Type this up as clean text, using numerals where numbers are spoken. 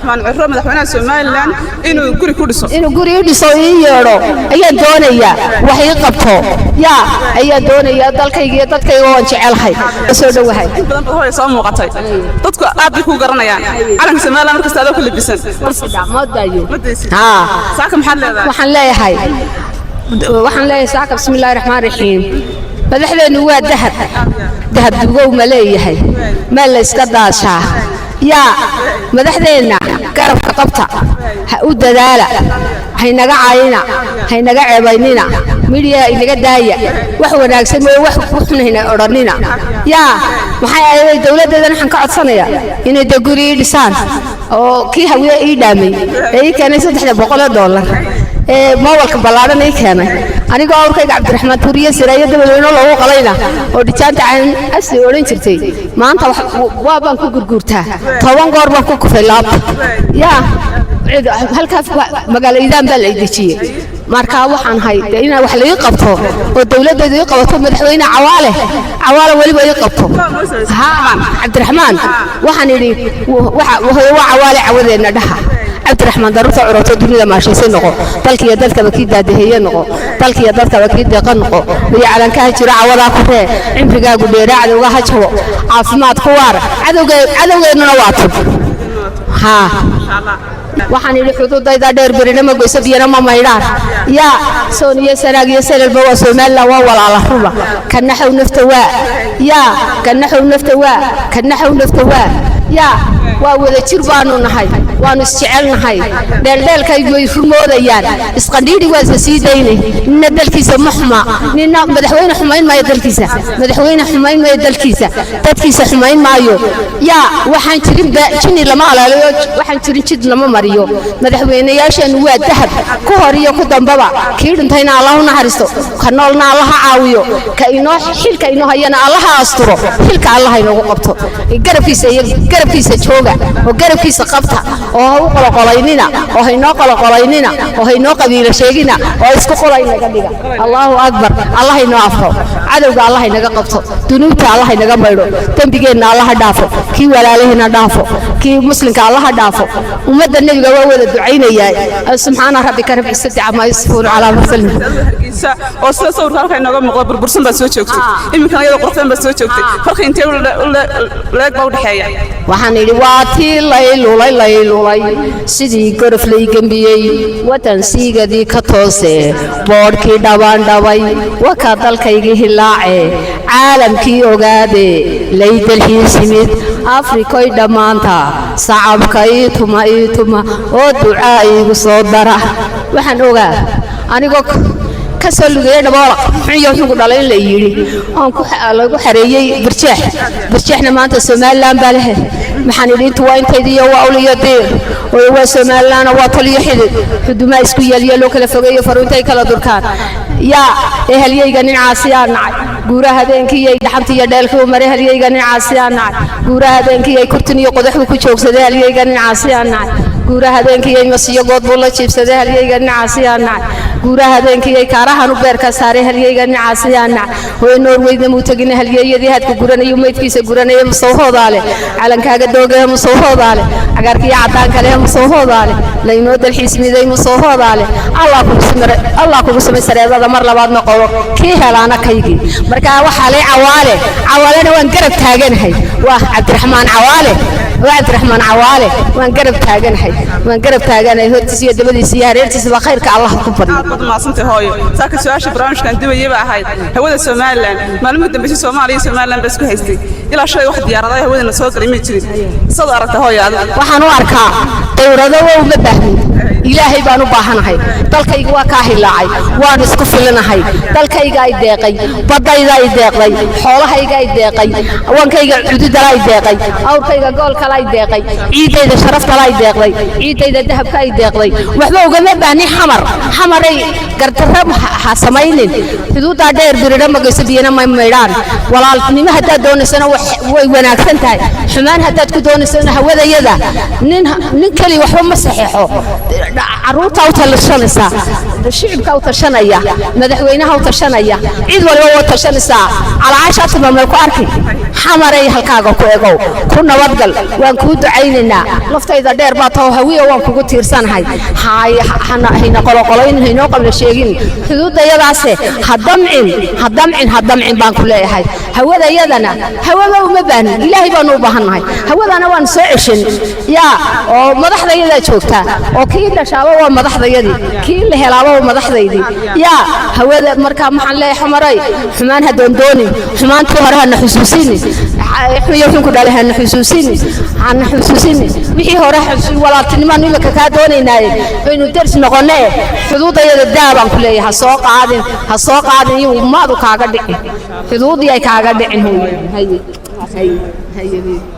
Cabdiraxmaan Ciro, madaxweynaha Somaliland, inuu guri ku dhiso. Inuu guri i dhiso, ii yeedho ayaan doonayaa, wax ii qabto yaa ayaan doonayaa. Dalkayga iyo dadkayga waan jecelahay, soo dhowahay. In badan baad hooya soo muuqatay, dadku aad bay kuu garanayaan, calanka Somaliland markasta adoo ku labisan. Ma daayo. Ma daysid. Haa. Saaka maxaad leedahay? Waxaan leeyahay saaka, bismillahi raxmaan raxiim, madaxdeennu waa dahab, dahab dugow ma leeyahay, ma la iska daashaa? Yaa madaxdeenna garabka qabta, ha u dadaala, haynaga caayina, haynaga ceebaynina, midhiya inaga daaya, wax wanaagsan mooye wax xun hayna odhanina. Yaa maxay ahayd, dowladdeedan waxaan ka codsanayaa inay de guri ii dhisaan oo kii Hawiye ii dhaamay ee ii keenay $300 ee moowalka ballaadhan ii keenay, anigoo awrkayga Cabdiraxmaan Tuuriye Siraayo dabadweyne loogu qalayna oo dhijaanta cayn asli odhan jirtay, maanta waa baan ku gurguurtaa, 10 goor baan ku kufay laabta. Yaa halkaas magaalo Iidaan baa la dejiyey. Marka waxaan hay dee inaa wax laii qabto oo dowladdeedu ii qabato, madaxweyne Cawaale, Cawaale weliba ii qabto. Haa, Cabdiraxmaan waxaan idhi hooyo waa Cawaale cawadeenna dhaha. Cabdiraxmaan daruurta curoto dunida maashaysay noqo, dalkiiyo dadkaba kii daadaheeye noqo, dalkiiyo dadkaba kii deeqa noqo, iyo calankaha jiro cawadaa ku ree, cimrigaagu dheeraa, cadowga ha jabo, caafimaad ku waar, cadowgeennuna waa tub. Haa, waxaan idhi xududayda dheer berina ma goyso, biyana ma maydhaan. Yaa Soon iyo Sanaag iyo Selelba waa Somaliland, waa walaala ruma. Ka naxow nafta waa, yaa ka naxow nafta waa, ka naxow nafta waa. Yaa waa wada jir baanu nahay, waanu isjecelnahay, dheeldheelkay way rumoodayaan, isqandhiidhi waa isa sii daynay. Nina dalkiisa ma xuma, nina madaxweyne xumayn maayo dalkiisa, madaxweyne xumayn maayo dalkiisa, dadkiisa xumayn maayo. Yaa waxaan jirin jini lama alaalayo, waxaan jirin jid lama mariyo. Madaxweynayaasheennu waa dahab, ku hor iyo ku dambaba. Kii dhintayna Allah u naxariisto, ka noolna Allaha caawiyo, ka inoo xilka inoo hayana Allaha asturo, xilka Allaha inoogu qabto garabkiisa iyo garabkiisa jooga oo garabkiisa qabta oo ha u qoloqolaynina oo ha inoo qoloqolaynina oo ha inoo qabiilo sheegina oo isku qolay naga dhiga. Allahu akbar, Allah inoo afro cadowga, Allah inaga qabto dunuubta, Allah inaga maydho dembigeenna, Allaha dhaafo kii walaalaheena, dhaafo kii muslimka, Allaha dhaafo. Ummadda nebiga waa wada ducaynayaa. Subxaana rabbika rabbil izzati camaa yasifuun calaa mursalin. Hargeysa oo sida sawirka halka inooga muuqda burbursan baad soo joogtay, iminkana iyadoo quruxdan baad soo joogtay, farqi intee leeg baa u dhexeeya? Waxaan idhi waa tii laylulay, laylulay sidii gorof lay gembiyey, waddan siigadii ka toose, boodhkii dhabaandhabay, waka dalkaygii hilaace, caalamkii ogaade, lay dalxiisimid Afrikoy dhammaanta, sacabka ii tuma, ii tuma oo ducaa iigu soo dara. Waxaan ogaa anigoo ka soo lugeeyey Dhaboola xunyo xunku dhalay in la yidhi oon lagu xareeyey Birjeex. Birjeexna maanta Somaliland baa lehe. Maxaan idhi, intu waa intaydiiyo waa ul iyo diir oo waa Somalilandna, waa tol iyo xidid, xudumaa isku yeelyo loo kala fogeeyo, faruuntay kala durkaan. Yaa ehalyayga nin caasiyaa nacay, guuraha habeenkiiyay dhaxantii iyo dheelkii u maray, halyayga nin caasiyaa nacay, guuraha habeenkiiyay kurtin iyo qodaxbuu ku joogsaday, halyayga nin caasiyaa nacay, guuraha habeenkiiyay masiyo good buu la jiibsaday, halyayga nin caasiyaa nacay, guuraha habeenkiiyay kaarahan u beerka saaray, halyayga nin caasiyaa nacay. Hooyo Noorweydna muu tegina, halyeeyadii hadku guranayo maydkiisa guranaya, musawhoodaa leh calankaaga doogahe, musawhoodaa leh cagaarkiiyo caddaanka leh, musawhoodaa leh laynoo dalxiis miday, musawhoodaa leh. Allah kugu samay sareedada mar labaad noqodo kii helaana kaygii. Marka waxaa lay Cawaale, Cawaalena waan garab taaganahay, waa Cabdiraxmaan Cawaale, waa Cabdiraxmaan Cawaale, waan garab taaganahay, waan garab taaganahay, hortiisa iyo dabadiisa iyo hareertiisa baa khayrka Allah ku badiyo. Aad baad mahadsantahay hooyo. Saaka su-aasha barnaamijkan dubayay ba ahayd hawada Somaliland. Maalmuhu dambeysay Soomaaliya iyo Somaliland baa isku haystay, ilaa shalay wax diyaaradaha hawadana soo galay ma jirin. Saad u aragta hooyo adigu? Waxaan u arkaa dowlado wow ma baahnin, Ilaahay baan u baahanahay. Dalkayga waa kaa hilaacay, waan isku filinahay. Dalkayga ay deeqay, badayda ay deeqday, xoolahayga ay deeqay, wankayga cududala ay deeqay, awrkayga goolkala ay deeqay, ciiddayda sharaftala ay deeqday, ciiddayda dahabka ay deeqday. Waxba ugama baahni Xamar. Xamaray gardarro ha samaynin, xuduuddaa dheer birina magayso, biyana ma maydhaan. Walaaltinimo haddaad doonaysana way wanaagsan tahay, xumaan haddaad ku doonaysana hawadayada nin nin keli waxba ma saxeexo. Caruurta u tashanaysaa, shicibka u tashanaya, madaxweynaha u tashanaya, cid waliba waa tashanaysaa. Calaasha tilmaamay ku arki. Xamaray, halkaaga ku egow, ku nabadgal. Waan kuu ducaynaynaa. Laftayda dheer baa taho, Hawiya, waan kugu tiirsanahay. Hayna qoloqoloyn, haynoo qabla sheegin xuduudayadaase. Ha damcin, ha damcin, ha damcin baan ku leeyahay. Hawadayadana hawaba uma baahnin, Ilaahay baanu u baahannahay. Hawadana waan soo ceshan yaa oo madaxdayadaa joogtaa, oo kii dhashaaba waa madaxdayadii, kii la helaaba waa madaxdaydii yaa hawada. Markaa maxaan leeyahay? Xamaray, xumaan ha doondoonin, xumaantii hore hana xusuusini, xuyo xunku dhalay hana xusuusini, hana xusuusini wixii hore. Walaaltinimaanu imika kaa doonaynaaye, aynu ders noqonee. Xuduudayada daa baan ku leeyahay. Ha soo qaadin, ha soo qaadin, iyo maadu kaaga dhicin, xuduudii ay kaaga dhicin. Hooye, haye, haye, haye.